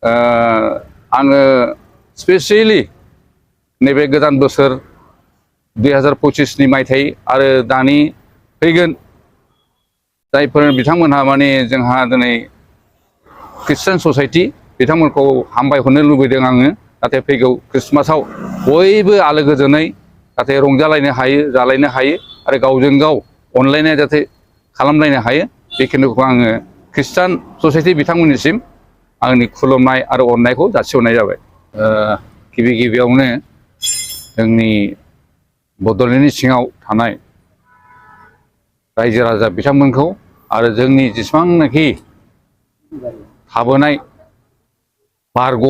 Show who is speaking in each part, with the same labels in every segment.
Speaker 1: आङो स्पेसियेलि नैबे गोदान बोसोर 2025नि मायथाइ आरो दानि फैगोन जायफोर बिथांमोनहा माने जोंहा दिनै ख्रिस्टान ससाइटि बिथांमोनखौ हामबायहरनो लुबैदों आङो जाहाथे फैगौ ख्रिस्टमासाव बयबो आलो गोजोनै जाहाथे रंजालायनो हायो जालायनो हायो आरो गावजों गाव अनलायनाय जाहाथे खालामलायनो हायो बेखिनिखौ आङो ख्रिस्टान ससाइटि बिथांमोननिसिम आंनि खुलुमनाय आरो अननायखौ जासिहरनाय जाबाय। गिबि गिबियावनो जोंनि बड'लेण्डनि सिङाव थानाय रायजो राजा बिथांमोनखौ आरो जोंनि जेसेबांनाखि थाबोनाय बारग'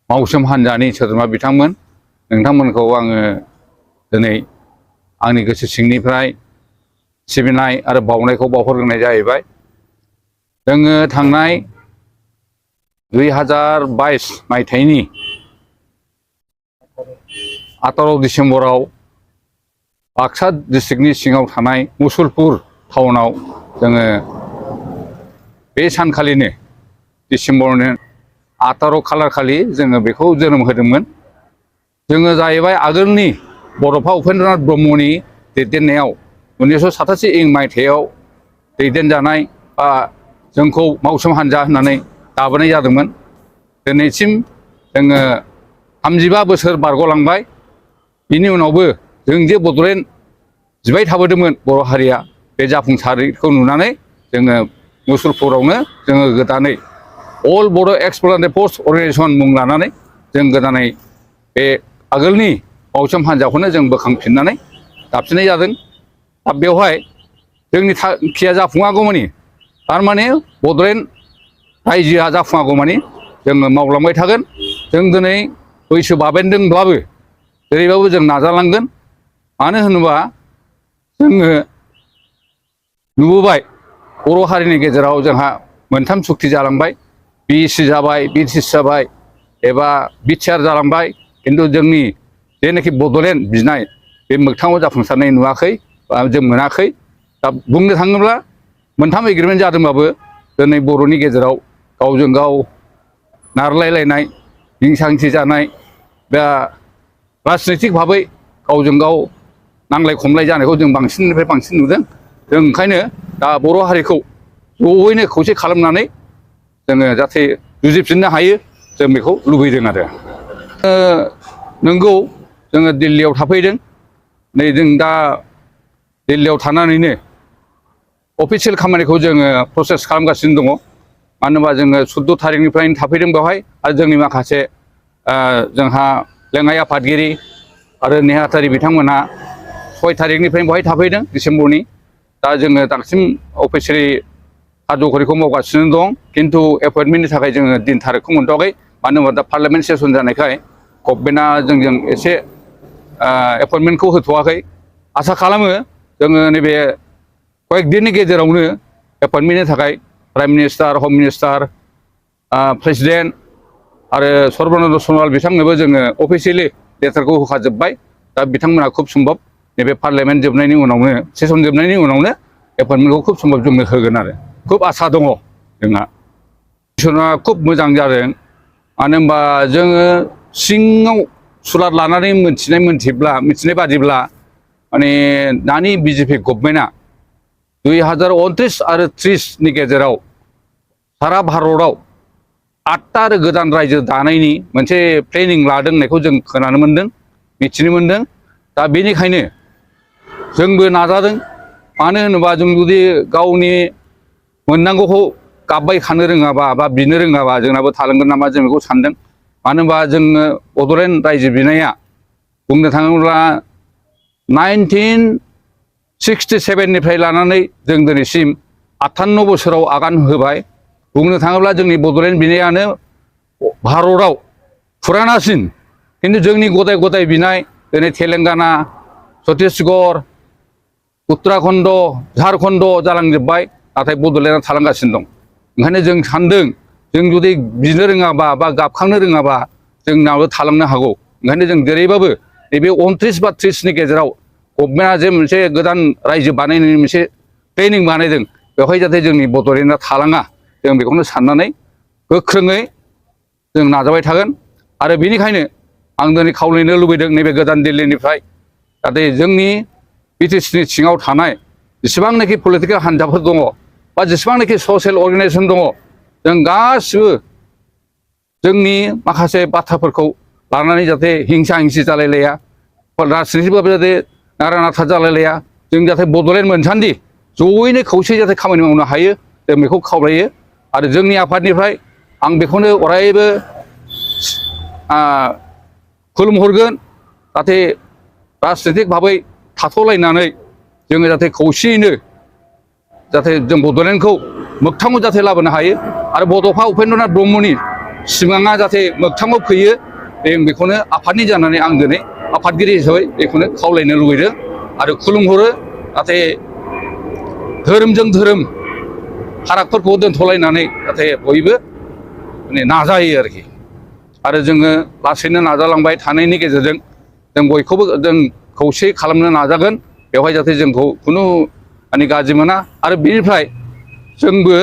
Speaker 1: मावसोम हान्जानि सोद्रोमा बिथांमोन नोंथांमोनखौ आङो दिनै आंनि गोसो सिंनिफ्राय सिबिनाय आरो बावनायखौ बावहरग्रोनाय जाहैबाय। जोङो थांनाय 2022 मायथाइनि 18 डिसेम्बराव बाक्सा डिस्ट्रिक्टनि सिङाव थानाय मुसलपुर टाउनाव जोङो बे सानखालिनो डिसेम्बरनि 18 खालार खालि जोङो बेखौ जोनोम होदोंमोन। जोङो जाहैबाय आगोलनि बड'फा उपेन्द्रनाथ ब्रह्मनि दैदेननायाव 1987 इं मायथाइयाव दैदेनजानाय बा जोंखौ मावसोम हान्जा होननानै दाबोनाय जादोंमोन। दिनैसिम जोङो 35 बोसोर बारग'लांबाय। बिनि उनावबो जों जे बड'लेण्ड जिबाय थाबोदोंमोन बर' हारिया बे जाफुंसारैखौ नुनानै जोङो मुसलपुरावनो जोङो गोदानै अल बड' एक्स भलुन्टारि फर्स अर्गेनाइजेसन मुं लानानै जों गोदानै बे आगोलनि मावसोम हान्जाखौनो जों बोखांफिननानै दाफिननाय जादों। दा बेवहाय जोंनि थांखिया जाफुङागौमानि थारमाने बड'लेण्ड रायजोआ जाफुङागौमानि जोङो मावलांबाय थागोन। जों दिनै बैसो बाबेनदोंब्लाबो जेरैबाबो जों नाजालांगोन। मानो होनोबा जोङो नुबोबाय बर' हारिनि गेजेराव जोंहा मोनथाम सुक्ति जालांबाय। BC जाबाय, BTC जाबाय एबा बिटिआर जालांबाय। खिन्थु जोंनि जेनाखि बड'लेण्ड बिनाय बे मोगथाङाव जाफुंसारनाय नुवाखै बा जों मोनाखै। दा बुंनो थाङोब्ला मोनथाम एग्रिमेन्ट जादोंबाबो दिनै बर'नि गेजेराव गावजों गाव नारलायलायनाय हिंसा हिंसि जानाय बा राजनैतिक भाबै गावजों गाव नांलाय खमलाय जानायखौ जों बांसिननिफ्राय बांसिन नुदों। जों ओंखायनो दा बर' हारिखौ ज'यैनो खौसे खालामनानै जोङो जाहाथे जुजिफिननो हायो जों बेखौ लुबैदों आरो। नंगौ जोङो दिल्लीयाव थाफैदों। नै जों दा दिल्लीयाव थानानैनो अफिसियेल खामानिखौ जोङो प्रसेस खालामगासिनो दङ। मानो होनोबा जोङो 14 थारिखनिफ्रायनो थाफैदों बेवहाय आरो जोंनि माखासे जोंहा लेङाइ आफादगिरि आरो नेहाथारि बिथांमोनहा 6 थारिखनिफ्रायनो बेवहाय थाफैदों डिसेम्बरनि। दा जोङो दासिम अफिसियेलि हाबाफारिखौ मावगासिनो दं। खिन्थु एपइन्टमेन्टनि थाखाय जोङो दिन थारिखखौ मोनथ'वाखै। मानो होनोबा दा पार्लियामेन्ट सेसन जानायखाय गभर्नमेन्टआ जोंजों एसे एपइन्टमेन्टखौ होथ'वाखै। आसा खालामो जोङो नैबे कয়েकदिननि गेजेरावनो एपइन्टमेन्टनि थाखाय प्राइम मिनिस्टार, हम मिनिस्टार, प्रेसिडेन्ट आरो सर्बानन्द सन'वाल बिथांनोबो जोङो अफिसियेलि लेटारखौ होखाजोब्बाय। दा बिथांमोनहा खुब सम्भब नैबे पार्लियामेन्ट जोबनायनि उनावनो सेसन जोबनायनि उनावनो एपइन्टमेन्टखौ खुब सम्भब जोंनो होगोन आरो खुब आसा दङ जोंहा। मिसना खुब मोजां जादों। मानो होनबा जोङो सिङाव सुलाद लानानै मिथिनाय बादिब्ला माने दानि BJP गभर्नमेन्टआ 2029 आरो 30नि गेजेराव सारा भारतआव 8टा आरो गोदान रायजो दानायनि मोनसे प्लेनिं लादों होननायखौ जों खोनानो मोन्दों, मिथिनो मोन्दों। दा बेनिखायनो जोंबो नाजादों। मानो होनोबा जों जुदि गावनि मोननांगौखौ गाबबाय थानो रोङाबा बा बिनो रोङाबा जोंनाबो थालांगोन नामा जों बेखौ सानदों। मानो होनबा जोङो बड'लेण्ड रायजो बिनाया बुंनो थाङोब्ला 1967निफ्राय लानानै जों दिनैसिम 58 बोसोराव आगान होबाय। बुंनो थाङोब्ला जोंनि बड'लेण्ड बिनायानो भारतआव फुरानासिन। खिन्थु जोंनि गदाय गदाय बिनाय दिनै तेलेंगाना, छत्तीसगढ़, उत्तराखन्ड, झारखन्ड जालांजोब्बाय। नाथाय बड'लेण्डआ थालांगासिनो दं। ओंखायनो जों सानदों जों जुदि बिनो रोङाबा बा गाबखांनो रोङाबा जोंनाबो थालांनो हागौ। ओंखायनो जों जेरैबाबो नैबे 29 बा 30नि गेजेराव गभर्नमेन्टआ जे मोनसे गोदान रायजो बानायनायनि मोनसे प्लेनिं बानायदों बेवहाय जाहाथे जोंनि बड'लेण्डआ थालाङा जों बेखौनो साननानै गोख्रोङै जों नाजाबाय थागोन आरो बेनिखायनो आं दिनै खावलायनो लुबैदों नैबे गोदान दिल्लीनिफ्राय जाहाथे जोंनि बिटिसिनि सिङाव थानाय जेसेबांनाखि पलिटिकेल हान्जाफोर दङ बा जेसेबांनाखि ससियेल अर्गानाइजेसन दङ जों गासिबो जोंनि माखासे बाथ्राफोरखौ लानानै जाहाथे हिंसा हिंसि जालायलाया राजनितिबाबो जाहाथे नारा नाथा जालायलाया जों जाहाथे बड'लेण्ड मोनसान्दि जयैनो खौसे जाहाथे खामानि मावनो हायो जों बेखौ खावलायो आरो जोंनि आफादनिफ्राय आं बेखौनो अरायबो खुलुमहरगोन जाहाथे राजनितिक भाबै थाथ'लायनानै जोङो जाहाथे खौसेयैनो जाहाथे जों बड'लेण्डखौ मोगथाङाव जाहाथे लाबोनो हायो आरो बड'फा उपेन्द्रनाथ ब्रह्मनि सिमाङा जाहाथे मोगथाङाव फैयो जों बेखौनो आफादनि जानानै आं दिनै आफादगिरि हिसाबै बेखौनो खावलायनो लुबैदों आरो खुलुमहरो जाहाथे धोरोमजों धोरोम फारागफोरखौ दोनथ'लायनानै जाहाथे बयबो माने नाजायो आरोखि आरो जोङो लासैनो नाजालांबाय थानायनि गेजेरजों जों बयखौबो जों खौसे खालामनो नाजागोन बेवहाय जाहाथे जोंखौ खुनु माने गाज्रि मोना आरो बेनिफ्राय जोंबो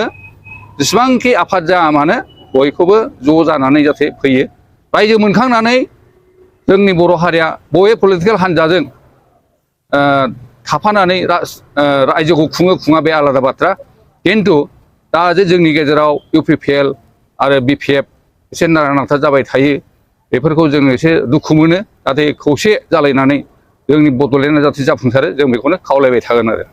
Speaker 1: जेसेबांखि आफाद जाया मानो बयखौबो ज' जानानै जाहाथे फैयो रायजो मोनखांनानै जोंनि बर' हारिया बबे पलिटिकेल हान्जाजों थाफानानै रायजोखौ खुङा बे आलादा बाथ्रा खिन्थु दा जे जोंनि गेजेराव UPPL आरो BPF एसे नारा नाथा जाबाय थायो बेफोरखौ जोङो एसे दुखु मोनो जाहाथे खौसे जालायनानै जोंनि बड'लेण्डआ जाहाथे जाफुंसारो जों बेखौनो खावलायबाय थागोन आरो